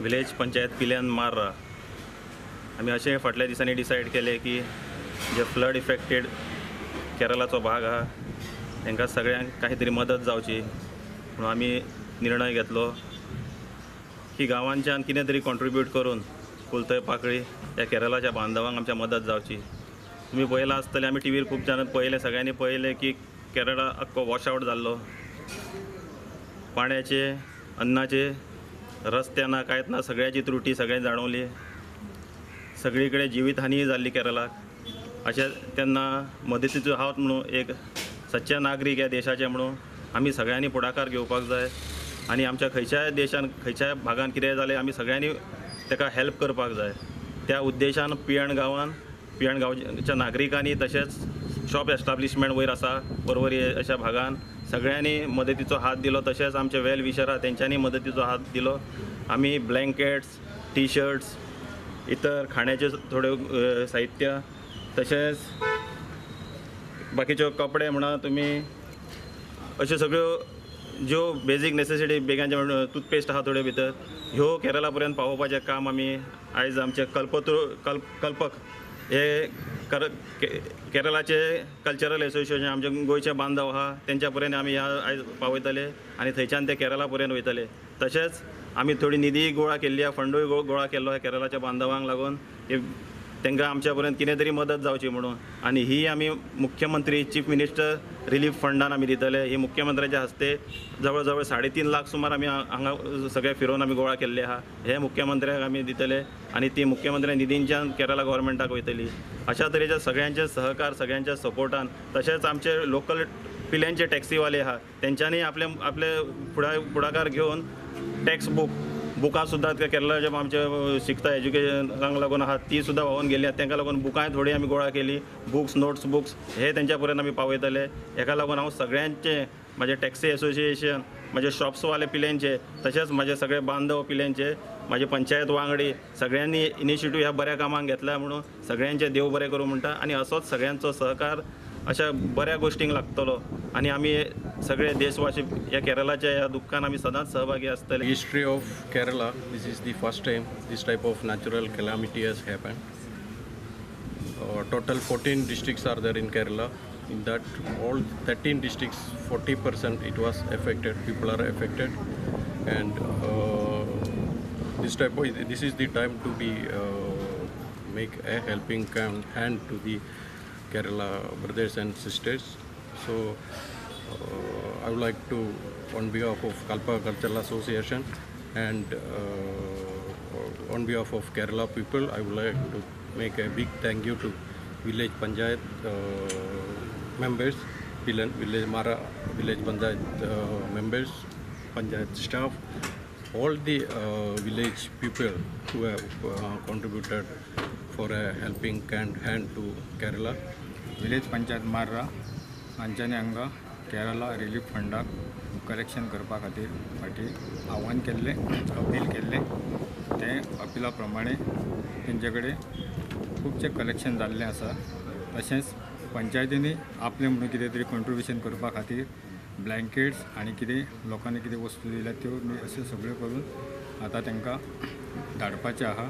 Village panchayat पिल्यान मार्रा आमी अशें फाटल्या दिसांनी डिसायड केलें की जे फ्लड इफेक्टेड केरलाचो भाग आहा तांकां सगळ्यांक कांय तरी मदत जावची म्हणून आमी निर्णय घेतलो की गांवांच्यान कितें तरी कॉन्ट्रिब्यूट करून कुलथय पाकळी ह्या केरलाच्या बांधवांक आमच्या मदत जावची. तुमी पळयलां आसतलें, आमी टीव्हीर खूब जाणां पळयलें, सगळ्यांनी पळयलें की केरळा आख्खो वॉश आवट जाल्लो, पाण्याचे अन्नाचे रस्ते ना कांयच ना, सगळ्याची त्रुटी सगळ्यांनी जाणवली, सगळी कडेन जिवीत हानी जाल्ली केरलाक. अशें तेन्ना मदतीचो हात म्हणून एक सच्चे नागरीक ह्या देशाचे म्हणून आमी सगळ्यांनी फुडाकार घेवपाक जाय आनी आमच्या खंयच्याय देशान खंयच्याय भागान कितें जालें आमी सगळ्यांनी ताका हेल्प करपाक जाय. त्या उद्देशान पियण गांवान पियण गांवच्या नागरिकांनी तशेंच शॉप एस्टाब्लिशमेंट वयर आसा पर्वरी अशा भागान सगळ्यांनी मदतीचो हात दिलो, तशेंच आमचे वेल विशर आहा तेंच्यांनी मदतीचो हात दिलो. आमी ब्लँकेट्स, टी शर्ट्स, इतर खाण्याचे थोडे साहित्य तशेंच बाकीच्यो कपडे म्हणा तुमी अश्यो सगळ्यो ज्यो बेजीक नेसेसिटी बेगांचे म्हणून टूथपेस्ट आहा थोड्यो भितर ह्यो केरला पर्यंत पावोवपाचें काम आमी आयज आमचे कल्पक हे केरलाचे कल्चरल एसोसिएशन आमचे गोंयचे बांधव आहा तेंच्या पर्यंत आमी ह्या आयज पावयतले आनी थंयच्यान ते केरला पर्यंत वयतले. तशेंच आमी थोडी निधी गोळा केल्ली आहा, फंडूय गोळा केल्लो आहा केरलाच्या बांधवांक लागून की तांकां आमच्या पर्यंत कितें तरी मदत जावची म्हणून. आनी ही आमी मुख्यमंत्री चीफ मिनिस्टर रिलीफ फंडान आमी दितले. ही मुख्यमंत्र्याच्या हस्ते जवळ जवळ 3.5 लाख सुमार आमी हांगा सगळे फिरोवन आमी गोळा केल्ले आहा, हे मुख्यमंत्र्याक आमी दितले आनी ती मुख्यमंत्री निधींच्यान केरला गव्हर्मेंटाक वयतली. अशा तरेच्या सगळ्यांचे सहकार सगळ्यांच्या सपोर्टान तशेंच आमचे लोकल पिल्यांचे टॅक्सीवाले आहा तेंच्यांनी आपले आपले फुडाकार घेवन टॅक्स बुकां सुद्दां केरला जे आमचे शिकता एज्युकेशनाक लागून आहा ती सुद्दां व्हांवून गेली, तांकां लागून बुकांय थोडी आमी गोळा केली, बुक्स नोट्स बुक्स हे तेंच्या पर्यंत आमी पावयतले. हेका लागून हांव सगळ्यांचे म्हाजे टॅक्सी एसोसिएशन, म्हाजे शॉप्सवाले पिल्यांचे तशेंच म्हाजे सगळे बांधव पिल्यांचे, म्हाजे पंचायत वांगडी सगळ्यांनी इनिशिएटीव ह्या बऱ्या कामाक घेतला म्हणून सगळ्यांचे देव बरें करूं म्हणटा आनी असोच सगळ्यांचो सहकार अशा बऱ्या गोश्टींक लागतलो आनी आमी सगळे देशवासी ह्या केरलाच्या ह्या दुख्खान आमी सदांच सहभागी आसतले. History of Kerala, this is the first time this type of natural calamity has happened. Total 14 districts are there in Kerala. In that all 13 districts, 40% it was affected, people are affected, and this is the time to be make a helping hand to the Kerala brothers and sisters. So I would like to, on behalf of Kalpa Cultural Association and on behalf of Kerala people, I would like to make a big thank you to village panchayat members, village Mara village panchayat members, panchayat staff, all the village people who have contributed for a helping hand to Kerala. Village panchayat Marra हांच्यांनी हांगा Kerala relief फंडाक collection करपा खातीर फाटीं आव्हान केल्लें, appeal केल्लें. तें अपिला प्रमाणे तेंचे कडेन खुबशें कलेक्शन जाल्लें आसा. तशेंच पंचायतींनी आपलें म्हणून कितें तरी कॉन्ट्रिब्युशन करपा खातीर ब्लँकेट्स आनी कितें लोकांनी कितें वस्तू दिल्या त्यो अशें सगळ्यो करून आतां तांकां धाडपाचें आहा.